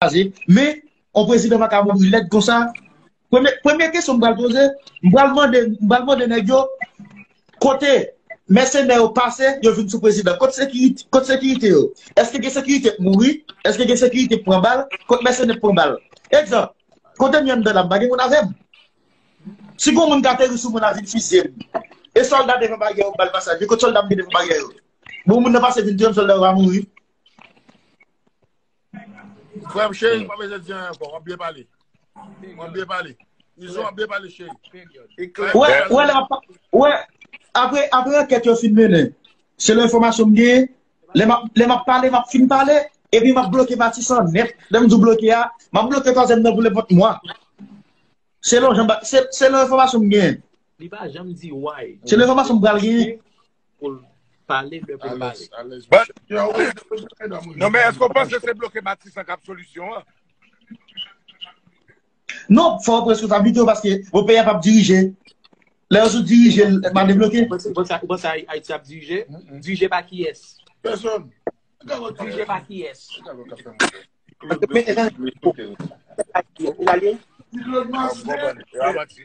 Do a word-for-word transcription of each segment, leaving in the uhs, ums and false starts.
kraze. Men, yon prezidan pa ka mouri lèd konsa. Premye, premye kesyon m pral poze, m pral mande, m pral mande nèg yo, kote mèsenè yo pase, yo vin sou prezidan? Kot sekirite, kot sekirite yo? Èske gen sekirite k mouri? Èske gen sekirite k pran bal? Kot mèsenè k pran bal? Egzanp, kote m ye anndan la, m pa gen moun avè m. Si gon moun ka ateri sou mwen la vin fizye m, e sòlda devan baryè yo bal pasaj, e kot sòlda m gen devan baryè yo? Bon, moun nan pase vin touye m, sòlda yo pa mouri. Frè m cheri, pa bezwen di anyen ankò, w ap byen pale. W ap byen pale. Izo, w ap byen pale, cheri. Wè, wè, lè m ap pa- wè, apre, apre ankèt yo fin mennen, selon enfòmasyon m genyen, lè m ap, lè m ap pale, m ap fin pale, epi m ap bloke Matisan nèt. Lè m di w bloke a, m ap bloke twazyèm nan pou nenpòt mwa. Selon jan ba- se- selon enfòmasyon m genyen. Li pa janm di why. Selon enfòmasyon m pral genyen. Pou l pale, lè pou l pale. Alèz, alèz. But, yo, wi, non, men èske w panse se bloke Matisan k ap solisyon an? Non, fò w pran responsablite w paske bon, peyi a p ap dirije. Lè yo sou dirije, l pa debloke. Ou panse, ou panse, ou panse Ay- Ayiti ap dirije? Dirije pa kiyès? Pèsonn. Dirije pa kiyès? Men, etan- Yo manti.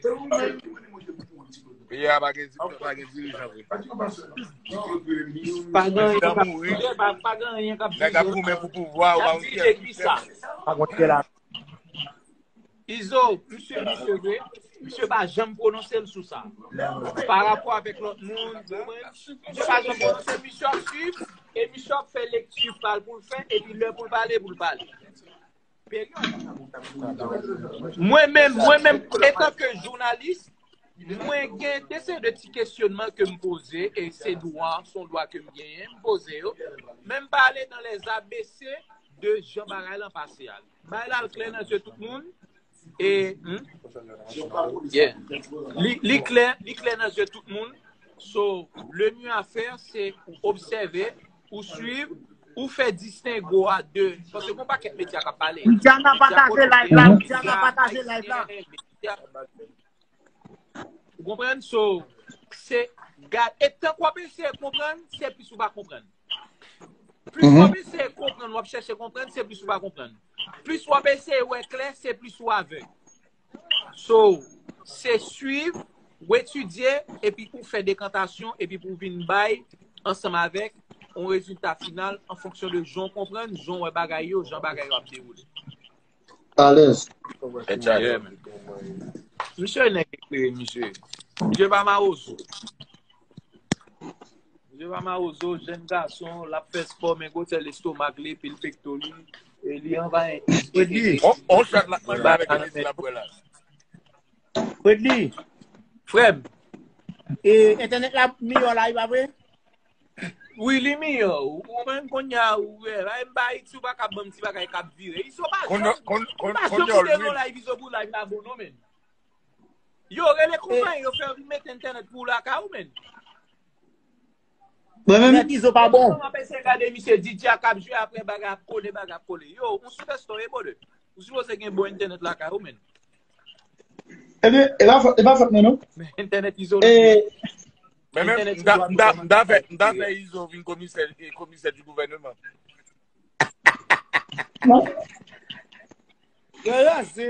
Peyi a pa gen, pa gen dirijan vre. Pa gen anyen Prezidan k ap mouri. dirije, pa, pa gen anyen k ap Nèg ap dirije. goumen pou pouvwa, ou Y pa ap wè dirije ki sa? Pa konn kè la. Izo, misye, misye vre, misye pa janm pwononse l sou sa. Pa rapò avèk lòt moun, ou konprann? Misye pa janm pwononse, misye ap swiv, e misye ap fè lekti pa l pou l fè, epi lè pou l pale, pou l pale. Peryòd. Mwen menm, mwen menm, etanke jounalis, mwen gen de seri de ti kesyonman ke m poze, e se dwa, se yon dwa ke m genyen, m poze yo. Men m pa ale dans les A B C de jan bagay lan pase a. Bagay la al klè nan zye tout moun. E, hmm? Yeah. Li, li klè, li klè nan zye tout moun. So, le mieux à faire, se ou obsève, ou swiv, ou fè distengo a de. Paske gon pakèt medya k ap pale. Widiana, pataje live la. Widiana, pataje live la. Ou konprann? So, se gad, e tank w ap eseye konprann, se plis ou pa konprann. Plis w ap eseye konprann, w ap chèche konprann, se plis ou pa konprann. Plis w ap eseye wè klè, se plis ou avèg. So, se swiv, ou etidye, epi ou fè dekantasyon, epi pou w vin bay ansanm avèk yon rezilta final an fonksyon de jan w konprann, jan w wè bagay yo, jan bagay yo ap dewoule. Alèz. Yeah, man. Misye nèg eklere, misye. Misye pa mawozo. Misye pa mawozo, jèn gason, l ap fè spò, men gwosè lestomak li, pil pekto li, e li anvayi. Fredly. On, on chat la manje avèk Enesi la bwè la. Fredly. Frè m. E, entènèt la miyò la, e pa vre? Wi, li miyò. Ou konprann kounye a, ou wè. Bay m bay, si w pa ka ban m ti bagay k ap vire. Izo pa Kon, janm, kon, ou kon, pa kon janm yo kite lwil. Yon live Izo pou live la bon non, men. Yo, rele konpayi, yo fè yo vin mete entènèt pou w lakay ou, men. Mwen menm, Nèt Izo pa bon. Mwen ap eseye gade misye D J a k ap jwe, apre bagay ap kole, bagay ap kole. Yo, on superstar, e bode. Ou sipoze gen bon entènèt lakay ou, men. Ebyen, e pa fòt, e pa fòt mwen non. Men entènèt Izo. E, Men menm, Entènèt m ta, Izo m ta, m ta fè, m ta fè ap Izo vin komisè, komisè du gouvernement. Non. Yo, yo, se